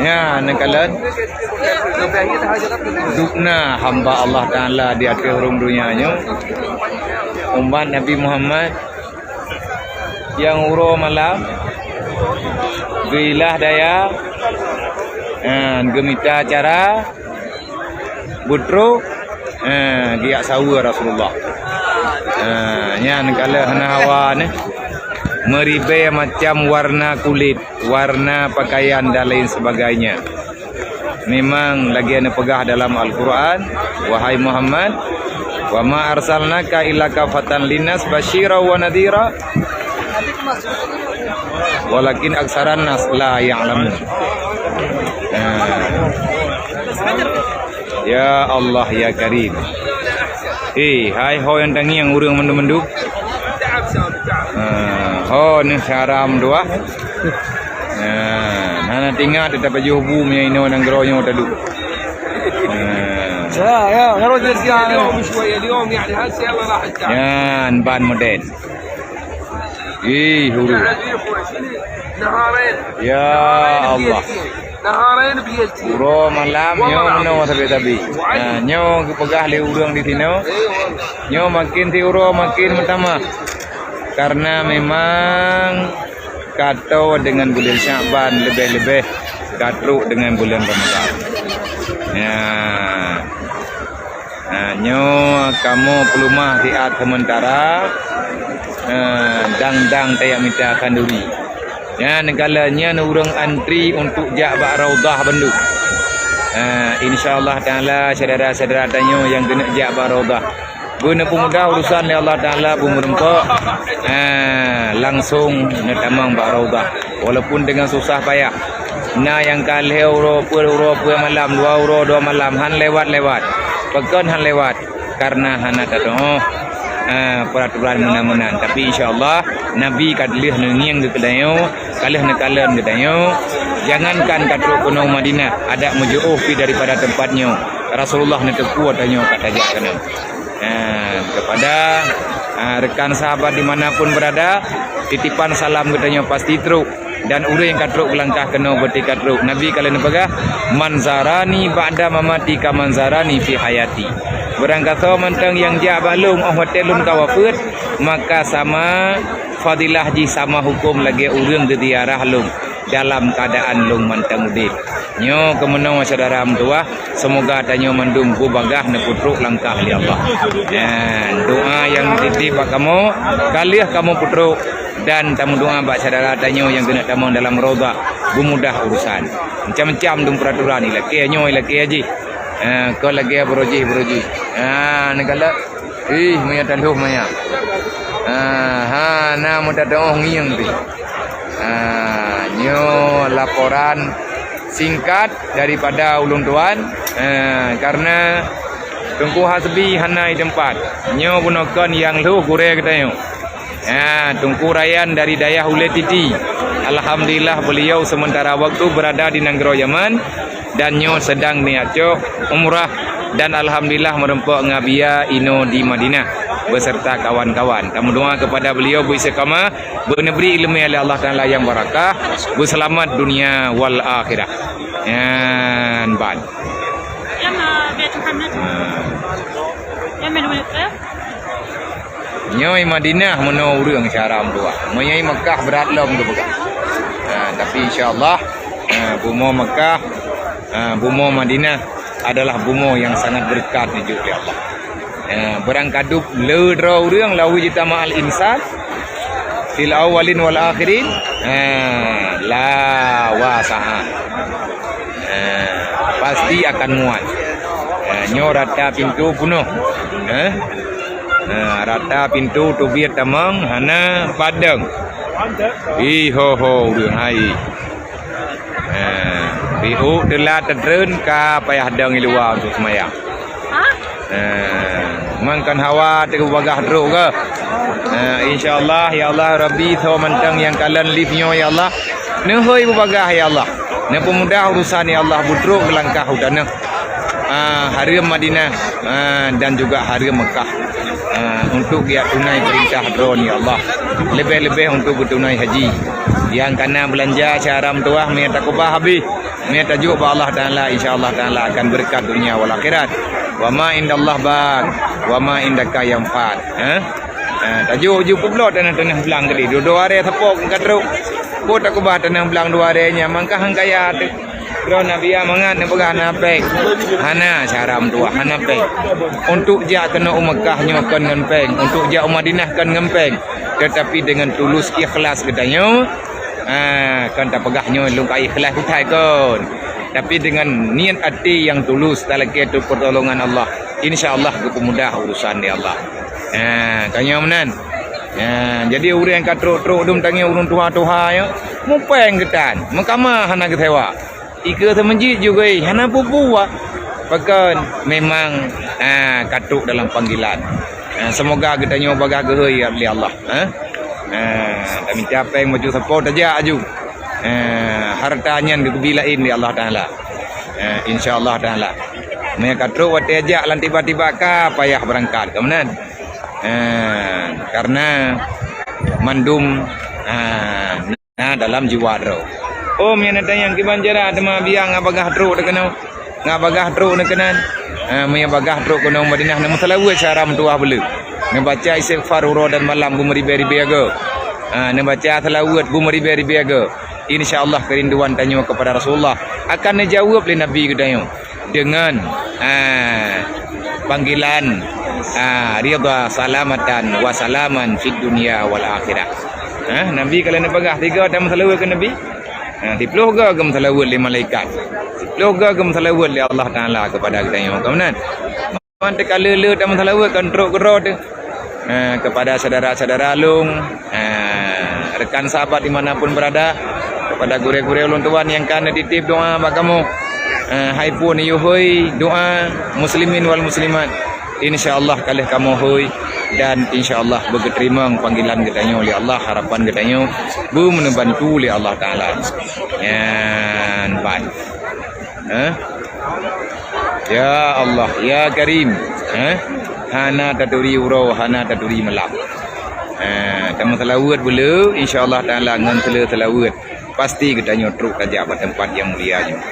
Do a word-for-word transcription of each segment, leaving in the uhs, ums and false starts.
Nyan neukalon dubna hamba Allah Taala di ateueh rhueng donya nyoe, umat Nabi Muhammad nyang uroe malam geuilah daya, ha, geumita cara beutrok, ha, geujak saweue Rasulullah. Ha, nyan kalon hana hawa neh, meuribée macam warna kulit, warna pakaian dan lain sebagainya. Memang lagée neupeugah dalam Al-Quran, "Wahai Muhammad, wa ma arsalnaka illa kafatan linnas basyira wa nadhira, walakin aksaran nas la ya'lamun." Nah. Ya Allah, ya Karim. Eh, hai ho nyang tangieng ureuëng mandum-mandum. Ha, ho neuh syara meutuah. Ha, hana tingat teupajoh bu meunyoe inoe nanggroe nyoe taduek. Ha. Ya, ya, harus jadi siang. Nyan ban model. Ih, huru. Ya Allah. Uroe malam nyoe meunoe sabe-sabe. Ha, nyoe geupeugah lé ureuëng di sinoe. Nyoe makin siuroe makin meutamah. Karena memang ka toe deungon buleuen Syakban, leubeh-leubeh ka trok deungon buleuen Ramadhan. Ya. Ha, nyoe kamoe peuleumah siat seumeuntara, eh, dang-dang tajak mita khanduri. Nyan neukalon nyan ureuëng antri untuk jak bak Raudhah bandum. Ha, insya Allah Taala syedara-syedara tanyoe nyang keuneuk jak bak Raudhah, beuneupeumudah urusan lé Allah Taala, beumeurumpok, ha, langsong neutamong bak Raudhah, walaupun deungon susah payah. Na nyang ka lhée uroe peuet, uroe peuet malam, dua uroe dua malam, han lewat-lewat. Pakon han lewat? Karena hana tatuoh, eh, peraturan meunan-meunan. Tapi insya Allah, Nabi ka lheueh neungieng keu geutanyoe, ka lheueh neukalon geutanyoe. Jangankan ka trok keunoe Madinah, adak meujiôh pi daripada teumpat nyoe, Rasulullah neuteupeue tanyoe ka tajak keunoe. Eh, kepada, eh, rekan sahabat di mana pun berada, titipan salam geutanyoe pasti trok. Dan ureuëng nyang ka trok geulangkah keunoe beuti ka trok. Nabi ka lheueh neupeugah, "Man zarani ba'da mamati kaman zarani fi hayati." Barangkasoe mantong nyang jak bak lôn óh watée lôn ka wafeuet, maka sama fadilah jih, sama huköm lagée ureuëng geuziarah lôn dalam keuadaan lôn mantong udeb. Nyoe keumeunyoe syedara meutuwah, seumoga tanyoe mandum beubagaih neupeutrok langkah lé Allah. Nyan, doa nyang titip bak kamoe, ka lheueh kamoe peutrok. Dan tameudoa bak syedara tanyoe nyang keuneuk tamong dalam Raudhah, beumudah urusan. Macam-macam dum peraturan, ilakée nyoe, ilakée jih. Ha, kon lagée barojih-barojih. Ha, neukalon. Ih, maya taloh maya. Ha, ha, na meutateuoh ngieng pih. Ha, nyoe laporan singkat daripada ulôn tuan. Ha, karena Teungku Hasbi hana di teumpat. Nyoe bunoe kon nyang lheueh gurée geutanyoe. Ya, Teungku Rayan dari Dayah Ulée Titi. Alhamdulillah, beliau sementara waktu berada di nanggroe Yaman dan nyoe sedang niat cok umrah dan alhamdulillah meureumpok ngon Abiya inoe di Madinah beserta kawan-kawan. Tameudoa kepada beliau beuistiqamah, beuneubri ileumé lé Allah Taala nyang barakah, beuseulamat dunia wal akhirah. Nyan ban. Lama Beit Muhammad. Ha. Yaman Ulée. Nyoe Madinah meunoe ureuëng syedara meutuwah. Meunyoe Mekah brat lom geupeugah. Ha, tapi insya Allah, ha, bumoe Mekah, ha, bumoe Madinah adalah bumoe nyang sangat beureukat neujok lé Allah. Ha, barangkadup le droe ureuëng lawi jitama al-insan fil awwalin wal akhirin, ha, la wasa'a. Ha, pasti akan muat. Ha, nyoe rata pintoe peunoh. Ha? Ha, rata pintoe teubiet tamong hana padang. Hi ho ho ureuëng hai. Ha, biôk teulat teutreun ka payah dong i luwa untuk seumayang. Ha, mangkon hawa teuh bagaih trok keuh. Ha, insya Allah, ya Allah Rabbi, soe mantong nyang kalon live nyoe, ya Allah, neuhôi beubagaih, ya Allah. Neupeumudah urusan, ya Allah, beutrok geulangkah u tanoh, ha, hareuem Madinah, ha, dan juga hareuem Mekah. Ha, untuk geujak tunai peurintah Droe, ya Allah. Leubeh-leubeh untuk geutunai haji. Nyang kana beulanja syara meutuwah, meunyo takeubah habéh, meunyo tajok bak Allah Taala, insya Allah Taala akan beureukat dunia wal akhirat. Wa ma indallah baq, wa ma indaka yanfad. Ha? Ha, tajok ju peubloe tanoh-tanoh blang keudeh. Dua-dua aré sapo ka trok. Peue takeubah tanoh blang dua aré nyan, mangka han kaya teuh. Droe Nabi mangat neupeugah hana péng. Hana syara meutuwah, hana péng. Untuk jak keunoe u Meukah nyoe kon ngon péng, untuk jak u Madinah kon ngon péng. Teutapi deungon tulus ikhlas geutanyoe, ha, kon tapeugah nyoe lôn ka ikhlas keuthai kon. Tapi deungon niet até nyang tulus talakée ateueh peutulongan Allah, insya Allah geupeumudah urusan lé Allah. Ha, ka nyoe meunan. Ha, jadi ureuëng ka trok-trok dum tangieng ureuëng tuha-tuha nyoe, mupéng geutan, meukamah hana geusewa. Ikeue seumeujid juga, eh, hana peue-peue. Pakon memang, ah, ka trok dalam panggilan. Ah, semoga geutanyoe bagah geuhôi lé Allah, eh. Ah, tamita péng baju sapo tajak aju. Ah, harta nyan geugeubi laén lé Allah Taala. Ah, insya Allah Taala. Meunyo ka trok watée jak lam tiba-tiba ka payah beurangkat, ka meunan. Ah, karena mandum, ah, na dalam jiwa droe. Oh, meunyo na tanyong kiban cara teuma biang ngat bagah trok teuh keunoe, ngat bagah trok teuh keunan. Ha, meunyo bagah trok keunoe Madinah, neumeuseulaweuet syara meutuwah beuleu. Neubaca istighfar uroe dan malam beumeuribée-ribée go. Ha, neubaca seulaweuet beumeuribée-ribée go. Insya Allah keurinduan tanyoe keupada Rasulullah akan neujaweueb lé Nabi geutanyoe. Deungon, ah, panggilan, ah, ridha salamatan wa salaman fid dunya wal akhirah. Ah, Nabi ka lheueh neupeugah tiga tameuseulaweuet keu Nabi. Ah, siploh go geumeuseulaweuet lé malaikat. Siploh go geumeuseulaweuet lé Allah Taala keupada geutanyoe. Ka meunan? Man teuka le-le tameuseulaweuet kon trok keudroe teuh. Eh, kepada saudara-saudara lôn, eh, rekan sahabat di mana pun berada, kepada gurée-gurée ulôn tuan nyang ka neutitip doa bak kamoe. Eh, hai phon yue hôi doa muslimin wal muslimat. Insya Allah ka lheueh kamoe hôi dan insya Allah beugeuteurimong panggilan geutanyoe lé Allah, harapan geutanyoe beumeuneubantu lé Allah Taala. Nyan ban. Eh? Ya Allah, ya Karim, eh? Hana taturi uroe, hana taturi malam. Eh, tameuseulaweuet beuleu, insya Allah Taala ngon seuleu seulaweuet. Pasti geutanyoe trok tajak bak teumpat nyang mulia nyoe.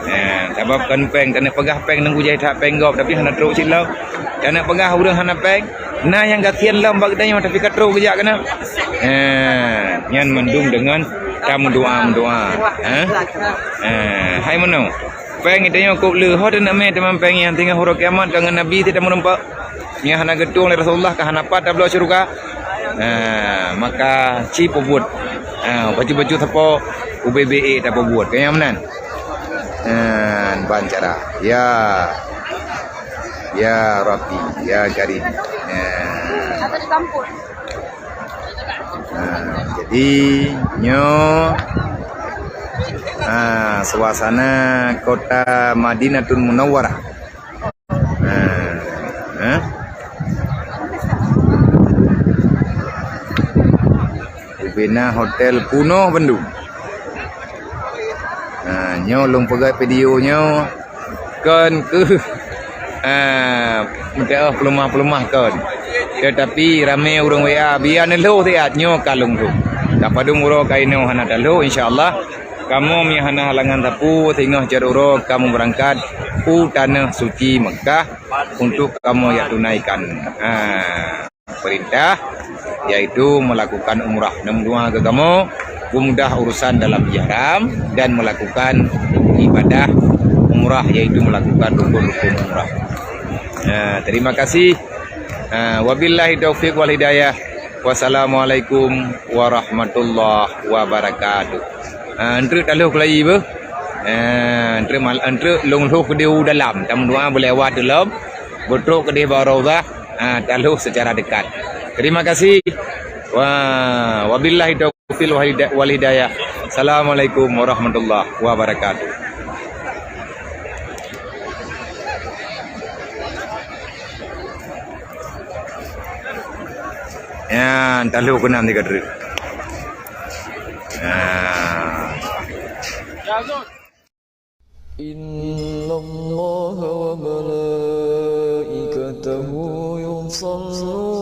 Eh, sabab kon péng, taneuk peugah péng nunggu jai that péng gob, tapi hana trok cit lom. Taneuk peugah ureuëng hana péng, na nyang gasien lom bak geutanyoe, tapi ka trok geujak keunoe. Eh, nyan mandum deungon tameudoa-meudoa. Eh? Eh, hai meunoe. Péng geutanyoe kôb le, ho teuneuk mé teuma péng nyan, teungoh uroe kiamat ka ngon Nabi sit tameureumpok. Nyang hana geutueng lé Rasulullah ka hana pat tabloe syeuruga. Ha, maka ci peubuet. Ha, baju-baju sapo ubé-bé tapeubuet. Ka nyang meunan. Ha, ban cara. Ya. Ya Rabbi, ya Karim. Ha. Ha, jadi nyoe, ha, suasana kota Madinatul Munawwarah. Ha, ha. Ubena hotel punoh bandum. Ha, nyoe lôn peugah video nyoe kon keuh, ah, meuteumé peuleumah-peuleumah kon. Teutapi ramé ureuëng W A, bia neulhôh siat nyoe ka lôn lhôh. Ka padum uroe ka inoe hana talhôh, insya Allah kamoe meunyo hana halangan sapeue singoh cot uroe kamoe beurangkat u Taneuh Suci Meukah untuk kamoe jak tunaikan. Ah. Perintah, yaitu melakukan umrah. Neumeudoa keu kamoe, peumudah urusan dalam ihram dan melakukan ibadah umrah, yaitu melakukan rukun-rukun umrah. Ah, terima kasih. Ah, wabillahi taufiq wal hidayah. Wassalamualaikum warahmatullahi wabarakatuh. Ah, eunteuk talhôh keulayi beuh. Ah, eunteuk mal-, eunteuk lôn lhôh keudeh u dalam. Tameudoa beulewat lom. Beutrok keudeh bak Raudhah. Ah, talhôh secara dekat. Terima kasih. Wa, wabillahi taufiq wal hida-, wal hidayah. Assalamualaikum warahmatullahi wabarakatuh. Ya, talhôh keunan tiga truk. Ya. إن الله وملائكته يصلون